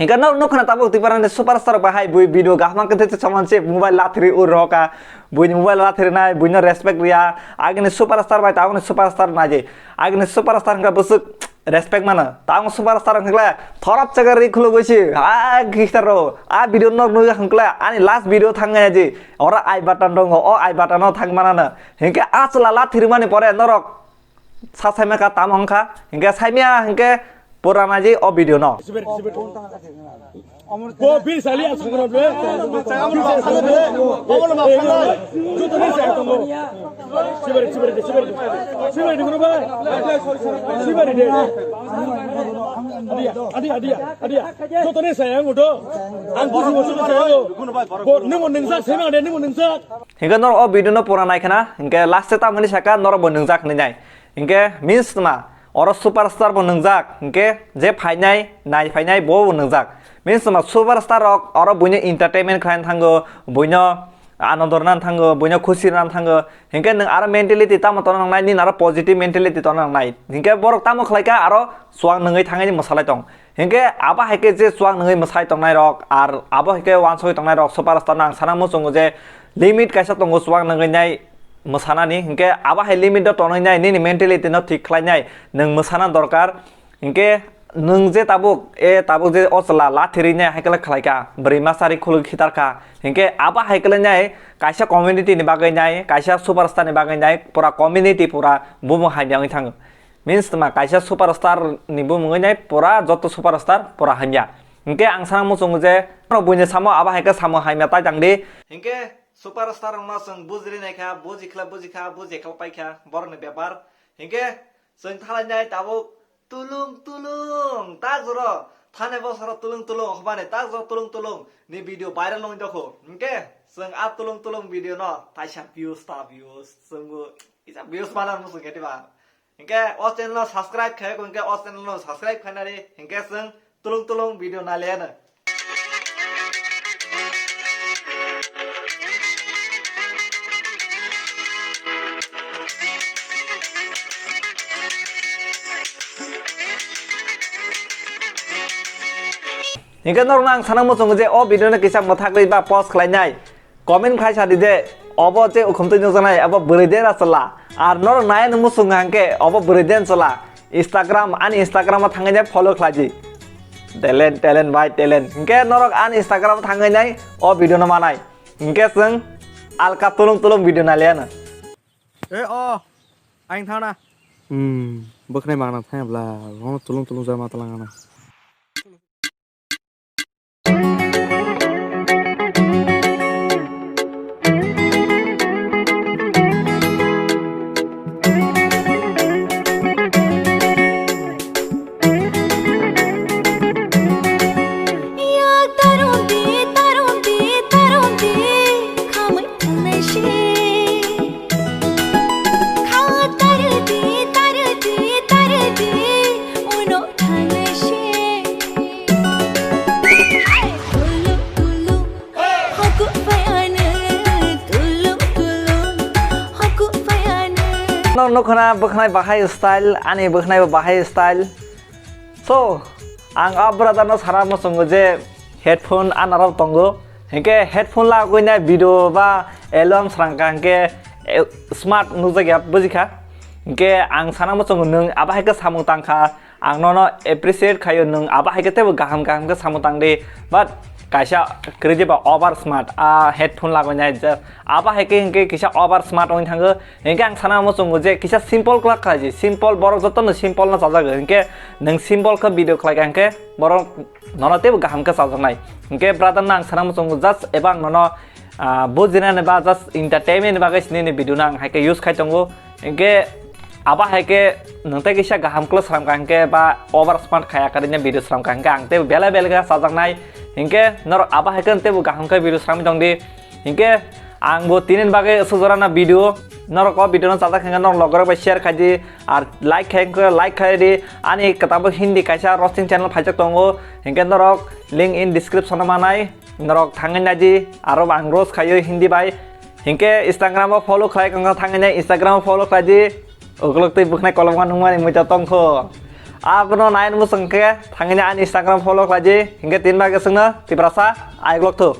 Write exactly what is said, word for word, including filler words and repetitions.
Hingke no, no khna tabuk Tiprani superstar bahai bui video gahma kete te saman se mobile lathiri ur roka. Buini mobile lathiri nai, buino respect riya. Agini superstar bai tabukni superstar naji. Agini superstar hingke bwswk respect mano. Tabuk superstar hingkle thorap chagar ri khulugwi si. A gitar ro. A video no nui hingkle ani last video thangya ji. Ora ai button dongo. O ai button no thang manana. Hingke a chwla lathiri mani pore norok sa saima ka tamo wngkha, hingke saimya hingke pura naji o video no. Bo bir sali asuk no ble. Joto ni sa tongo. Sibari, sibari, sibari. Sibari dingro ba. Sibari de. Adia, adia, adia, adia. Joto ni sa yang udo. Ang busi busi sa yang. Bo nimo ningsa sema de nimo ningsa. Hingke norok o video no pura nai khna, hingke last se tamoni saka norok bo nungjak hinwi nai. Hingke means tma, oro superstar bo nungjak, hingke je phainai, nai phainai bo bo nungjak. Means tma superstar rok oro buino entertainment khlai thango, buino anondo rwna thango, buino khusi rwna thango. Hingke nwng aro mentality tamo tongna nangnai, nini aro positive mentality tongna nangnai. Hingke borok tamo khlaika aro chuak nungwi thangwi mwsalai tong. Hinkhe abo hai khe je chuak nungwi mwsai tongnai rok, ar abo hai khe uansugwi tongnai rok superstar no ang sana muchungo je limit kaisa tongo chuak nungwi nai mwsanani, hinkhe abo hai limit o tonwi nai nini mentality no thik khlai nai nwng mwsana dorkar. Hinkhe nwng je tabuk, e tabuk je o chwla lathiri nai hai khe khlai kha, bwrwi masa ri khuluk khitar kha, hinkhe abo hai khe nai kaisa community ni bagwi nai, kaisa superstar ni bagwi nai, pura community pura bumung hai wngwi thango. Means tma kaisa superstar ni bumung wngwi nai pura joto superstar pura hamya. Hinkhe ang sana muchungo je, no buini samo abo hai khe samo hamya tai tang di. Hinkhe superstar rokno chwng bujiri nai kha, buji khlai buji kha, buji khlai pai kha borokni bepar. Hinkhe chwng thalai nai tabuk tulung tulung tak joro thane bosoro tulung tulung hobani tak joro tulung tulung ni video viral wngwi dokho. Hinkhe chwng a tulung tulung video no taisa views ta views chwngbo kisa views mana muchung khe diba. Hinkhe o channel no subscribe khai ko, hinkhe o channel no subscribe khainani, hinkhe chwng tulung tulung video naliano. Hinkhe norokno ang sana muchungo je o video no kisa mwthagwi ba post khlainai. Comment khai sa di de, obo je ukhumtwi nukjaknai, obo bwrwi de na chwla? Ar norok nai no muchung hwnkhe, obo bwrwi de na chwla? Instagram, ani Instagram o thangwi nai follow khlai di. Talent, talent, bhai, talent. Hinkhe norok ani Instagram o thangwi nai o video no manai. Hinkhe chwng alka tulung tulung video naliano. E o, aing thana. Hmm, bwkhnai mangna thangya bla, rono tulung tulung jama talangana. Nokno khwna bwkhnai bahai style, ani bwkhnai bo bahai style. So, ang a brother no sana muchungo je headphone anarok tongo. Hinkhe headphone lagwi nai video ba album srang kha hinkhe, eh, smart nukjak ya bujikha. Hinkhe ang sana muchungo nwng abo hai khe samung tang kha. Ang nono appreciate khaio, nwng abo hai khe teibo kaham kaham khe samung tang di. But kaisa kwrwi jeba over smart, a headphone lagwi nai je abo hai khe hinkhe kisa over smart wngwi thango. Hinkhe ang sana muchungo je kisa simple khlai khlai di, simple borok jotono simple no chajago. Hinkhe nwng simple khe video khlai kha hinkhe borok nono teibo kaham khe chajaknai. Hinkhe brother no ang sana muchungo just eba ang nono, ah, bujinani ba just entertainment ni bagwi sini ni video no ang hai khe use khai tongo. Hinkhe abo hai khe nwng tei kisa kaham khe sram kha hinkhe ba over smart khaya karwi video sram kha hinkhe ang tei belai belai khe chajaknai. Hinkhe norok abo hai khe teibo kaham khe video sramwi tong di. Hinkhe ang bo tini bagwi aswk jora na video, norok o video no chajak hinkhe norok logorok bai share khai di, ar like khai hinkhe like khai di. Ani kwtal bo Hindi kaisa roasting channel phaijak tongo, hinkhe norok link in description o manai. Norok thangwi naidi, aro ang roast khaio Hindi bai. Hinkhe Instagram o follow khlai kha, thangwi nai Instagram o follow khlai di. Ukulok twi bwkhnai kolokma nungmani muita tongkho. Abono nain muchung khe thangini ani Instagram follow khlaidi, hinkhe tin bagwi chwngno Tiprasa aiklok thu.